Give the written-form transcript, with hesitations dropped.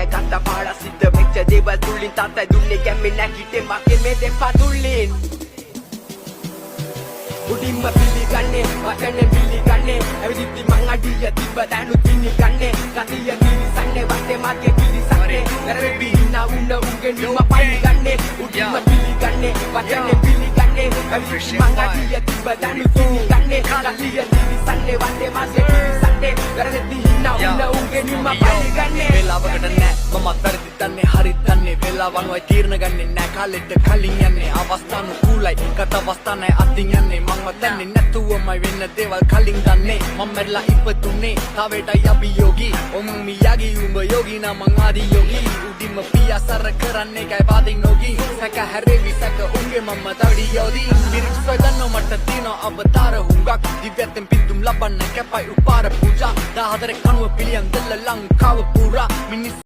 ගත්ත පාඩ සිද්ධ වෙච්ච දේවල් තුලින් තාත්තයි දුන්නේ ගැම්මෙන් නැගිටේ මගේ මේ දෙපා තුලින්. උඩින්ම පිළිගන්නේ, වචනේ පිළිගන්නේ. ඇවිදිද්දි මං අඩිය තිබ්බ තැනුත් පිළිගන්නේ. ගතිය කිරිසන්නේ, වටේ මගේ පිරිසන්නේ. වැරදි හිනා වුණ උන්ගේ නිම පලිගන්නේ. උඩින්ම පිළිගන්නේ, වචනේ පිළිගන්නේ. ඇවිදිද්දි මං අඩිය තිබ්බ තැනුත් පිළිගන්නේ. ගතිය කිරිසන්නේ, වටේ මගේ පිරිසන්නේ. වැරදි හිනා වුණ උන්ගේ නිම පලිගන්නේ. වෙලාවකට නෑ මමත් වැරදි දන්නේ, හරි දන්නේ. වෙලාව අනුවයි තීරණ ගන්නේ නෑ, කාලෙට කලින් යන්නේ. අවස්ථානුකූලයි ගත අවස්ථානයි අතින් යන්නේ. මංව දන්නේ නැතුවමයි වෙන්න දේවල් කලින් දන්නේ. මං මැරිලා ඉපදුනේ තාවේටයි අභියෝගී. ඔම් මියාගි උඹ යෝගී නම් මං ආදි යෝගී. උඩින්ම පියාසර කරන්නේ එකයි පාදින් නොගී. සැක හැරෙවි සැක උන්ගේ, මම තඩි යෝධී. ලිරික්ස් ඔය දන්නව මට තියෙනවා අවතාර හුඟක්. දිව්‍යත්වෙන් පිදුම් ලබන්න කැපයි උපාර පූජා. 14 කණුව පිළියම් දෙල්ල ලංකාව පුරා මිනිස්.